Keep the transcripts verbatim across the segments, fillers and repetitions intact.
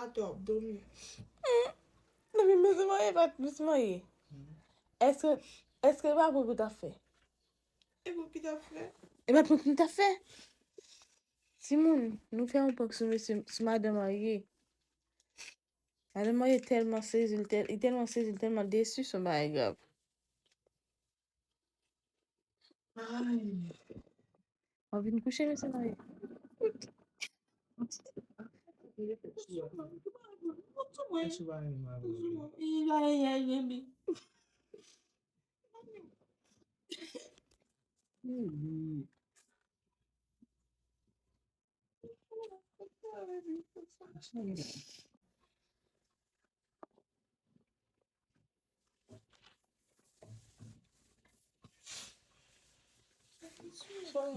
Atò, ap dòmi. Depi mesye marye, pa t mesye marye. Èske, èske pa prank ou t ap fè? E pou ki t ap fè? E pa prank nou t ap fè? Timoun, nou fè yon prank sou mesye, sou madan marye. Madan marye tèlman sezi, li tèl-, li tèlman sezi, li tèlman desi, se yon bagay grav. Ay. Anvi n kouche, mesye marye.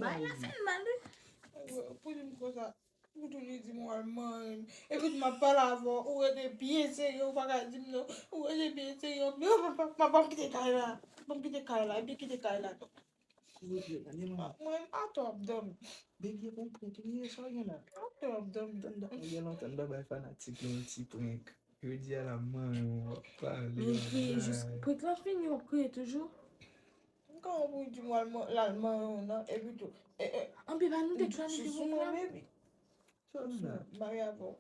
Bay la fè l mal, wi. Pou di m konsa, pou di m di m w al manyen m. Epi m ap pale avè w, ou rete byen serye, ou pa ka di m non. Ou rete byen serye, m ap, m ap kite kay la. M ap kite kay la, epi kite kay la tou. Mwen, atò ap dòmi. Baby, e pou prank li ye, sa w gen la? Atò ap dòmi. Tann, tann, gen lontan n pa bay fanatik yo yon ti prank. Jodi a la, m manyen w, w ap pale. Baby, jis prank la fini, w ap kriye toujou. Kòman pou di m w al man-, l al manyen w nan, epi tou. E, e, anben, pa nou te planifye pou mwen, baby. Sa w di la? M marye avè w.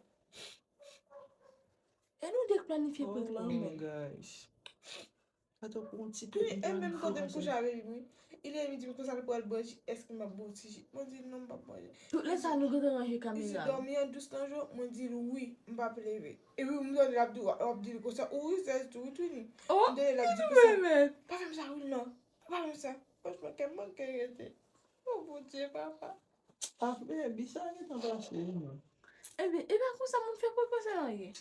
E nou te planifye prank la, men. Guys. Atò pou yon ti prank. Wi, e menm kote m kouche avè li, wi. Li leve, li di m konsa li pral bwè ji, èske m ap bwè yon ti ji? Mwen di non, m p ap bwè ji. Tout lè sa nou gentan ranje kamera. Li di dòmi an dous nan je w, mwen di l wi, m p ap leve. Epi m tande l ap di, w ap di l konsa, ou rizèz tou, wi, Twini. M tande l ap di konsa, pa fè m sa, Wilnan, pa fè m sa. Franchman, kè m manke rete. O Bondye, papa. Apre, bi sa gentan pase, non. Ebyen, e pa konsa moun fè prank konsa la ye.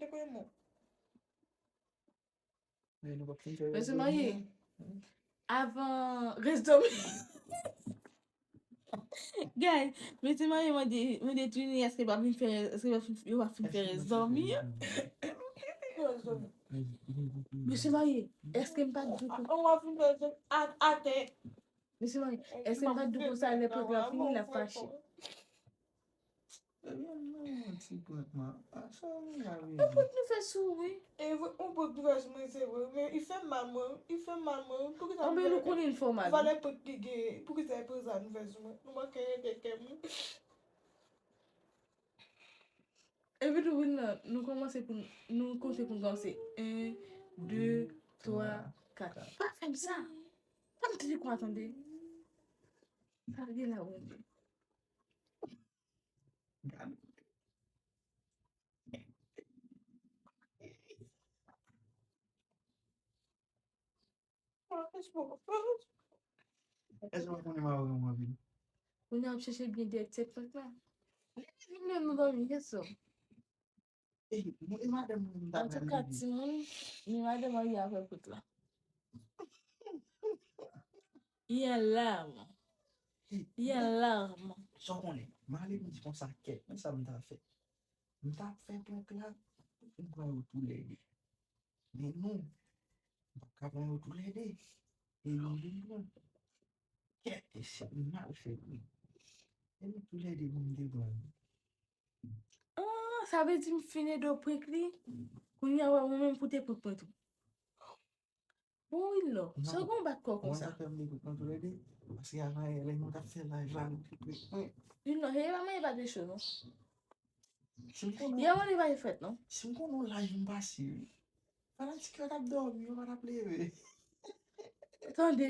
Depi mwen. Men nou p ap fin fè. Mesye marye, avan rès dòmi. Guys, mesye marye mande, mande Twini èske l pa fin fè, èske l pa fin, yo pa fin fè rès dòmi an. Mesye marye, èske m pa t di w konsa? Mesye marye, èske m pa t di w konsa lè prank la fini, l ap fache? Ebyen, non, ti prank, man. A, sa w la, baby. Yon prank nou fè sou ou, wi. E vre, yon prank nou fè sou mwen, se vre. Men li fè m mal, mwen. Li fè m mal, mwen. Poukisa nou konnen l fè w mal? Valè prank li gen. Poukisa e prank sa nou fè sou mwen? Nou manke rete kè m. Epi tou, wi, nan, nou kòmanse pou n, nou konte pou n kòmanse. En, de, twa, kat. Pa fè m sa. Pa m tande kwa, tande. Sa gen la, Bondye. Èske w konnen mari w anpil? Kounye a w ap chèche byen dèyè tèt prank la. Li vin menm nou dòmi, kèt sou. E, mwen, e madanm mwen, m ta Antouka, timoun, ni madanm marye avè prank la. Il y a larme. Il y a larme. Sa w konnen, m ale m di konsa, kèt, men sa m ta fè. M ta fè prank la, m pran yo toulède. Men non, m p ap ka pran yo toulède. E yo vin pran. Kèt, e se mal fèt, wi. E nou toulède pou m te pran yo. Ah, sa vle di m fin ede w prank li? Kounye a, wè, ou menm pou te prank mwen tou. Bon, wi, lò. Sa w gen w bat kò konsa? Mwen, sa fè m te prank nou toulède. Paske avan yè, lè nou t ap fè live la, nou te prank mwen. Wi, non, e pa mwen, e pa te cho, non. Si m konnen, yè mwen, li pa te fèt, non. Si m konnen w live m pase, wi. Fanatik yo t ap dòmi, yo pa t ap leve. Tande.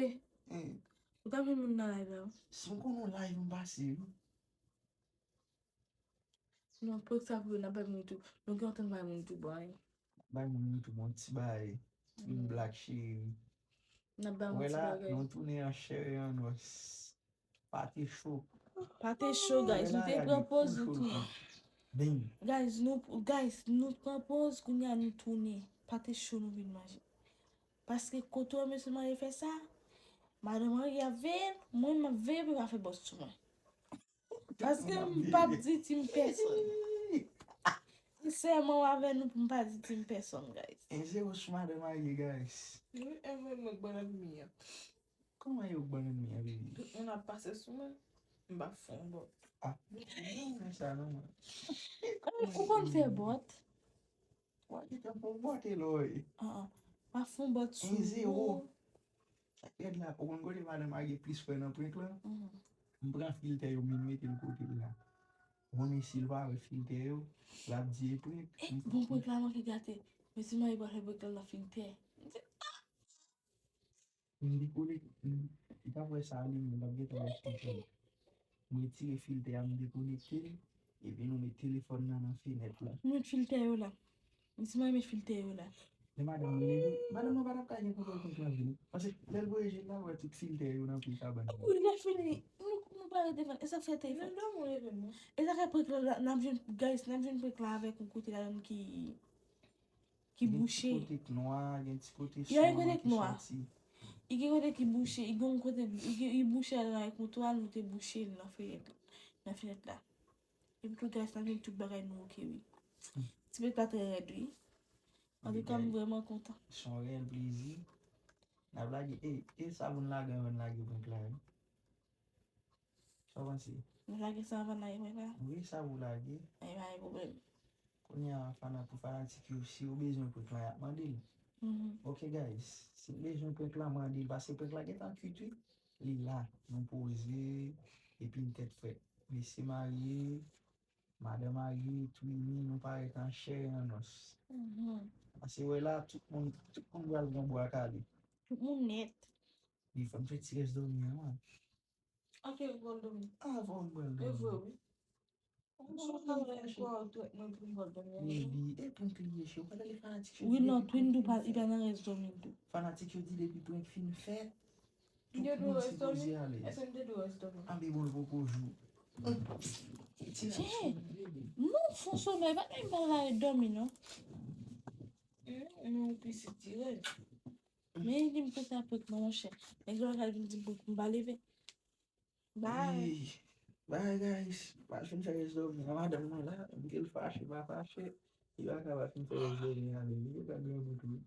Hmm. Ou t ap jwenn moun nan live la, wi. Si m konnen w live m pase, wi. Non, prank sa pou yo, n ap bay moun YouTube. Nou gen antann bay moun YouTube, wi. Bay moun YouTube, yon ti bay. Yon black cheri. N ap bay yon ti bagay. Wè la, nou tounen an chè e an os. Pate cho. Pate cho, guys. Nou te pran pòz nou tounen. Bing. Guys, nou, guys, nou pran pòz, kounye a nou tounen. Pate cho nou vin manje. Paske kote w mesye marye fè sa, madan marye ap veye l, mwen m ap veye pou yo pa fè bòs sou mwen. Paske m p ap di tim pèsonn. Sèman w avè nou pou m pa di tim pèsonn, guys. E se w sou madan marye, guys. Wi, e mwen, mwen k bon ènmi an. Kòman yo ban ènmi an, baby? Tout moun ap pase sou mwen. M pa fè yon bò. Ah, men sa non, mwen. Konn fè bòt. Wa gentan fè yon bòt Eloy. Ah, ah. Pa fè yon bòt sou Un zéro. ou. Sa k rèd la, ou konn kote madanm a gen plis frè nan prank lan? Mhm. M pran filtè yo, m vin mete l kote l la. Ou konnen si l pa wè filtè yo, l ap di e prank. Eh, bon, prank la manke gate. Mesye mari pral fè prank la nan filtè. M dekonekte, m t ap wè sa li menm, l ap gentan wè filtè. M retire filtè a, m dekonekte l, epi nou met telefòn nan nan fenèt la. M met filtè yo la. Mesye mari met filtè yo la. Lè madanm mwen leve, madanm mwen pa t ap ka gen kontwòl kont la vini. Paske lè l voye je l la, wè tout filtè yo nan pye kabann nan. Wi, lè fini, nou, nou pa rete fè. E sa k fè telefòn. E sa k fè prank la, n ap jwenn, guys, n ap jwenn prank la avèk yon kote ladann ki, ki bouche. Gen ti kote k nwa, gen ti kote Gen yon son kote an k ki nwa. Sòti. I gen kote ki bouche, i gen yon kote, i gen, i bouche ladan avèk yon twa, nou te bouche l nan fenèt, nan fenèt la. Epi tou, guys, n ap jwenn tout bagay nou oke, wi. Ti prank la trè rèd, wi. Antouka, m vrèman kontan. Se yon reyèl plezi. N ap lage, e, e sa pou n lage anvan n lage prank la, wi. Sa w panse? Nou lage sa anvan n lage prank la? Wi, sa pou lage. Ay, pa gen pwoblèm. Kounye a, fana, pou fanatik yo, si yo bezwen prank la, y ap mande l. Mhm. Ok, guys, si n bezwen prank la, mande l, paske prank la gentan kwit, wi. Li la, nou poze, epi n tèt frèt. Mesye marye, madanm marye, twini, nou parèt an chè e an os. Mhm. Paske wè la, tout moun, tout moun pral pran bwa kale. Tout moun nèt. Li fè m fè ti rès dòmi an, man. Ok, ou pral dòmi. Ah, fò m pral E vre, dòmi. Wi. Ou pa wè kwa ou twèt mwen pou m pral dòmi. Baby, e prank li ye, che. Ou pa tande fanatik yo Wi, di non, depi Twin tou prank pa, li i pa fè. Nan rès dòmi tou. Fanatik yo di depi prank fin fèt, tout Yo dwe moun rès dòmi? sipoze alèz. Èske m te dwe rès dòmi? Anben bon, l poko jou. Ti Che, aksyon, baby. Non, fon somèy, pa menm pa la dòmi, non. Non, pitit tire. Men li m konsa prank, non, monchè. Nèg yo ka vin di m prank, m pa leve. Bye. Ey, bye, guys. M al fin fè rès dòmi an. Madanm mwen la, m ke l fache, pa fache. Li pa ka pa fin fè rès dòmi an, baby. Li pa gran bout, wi.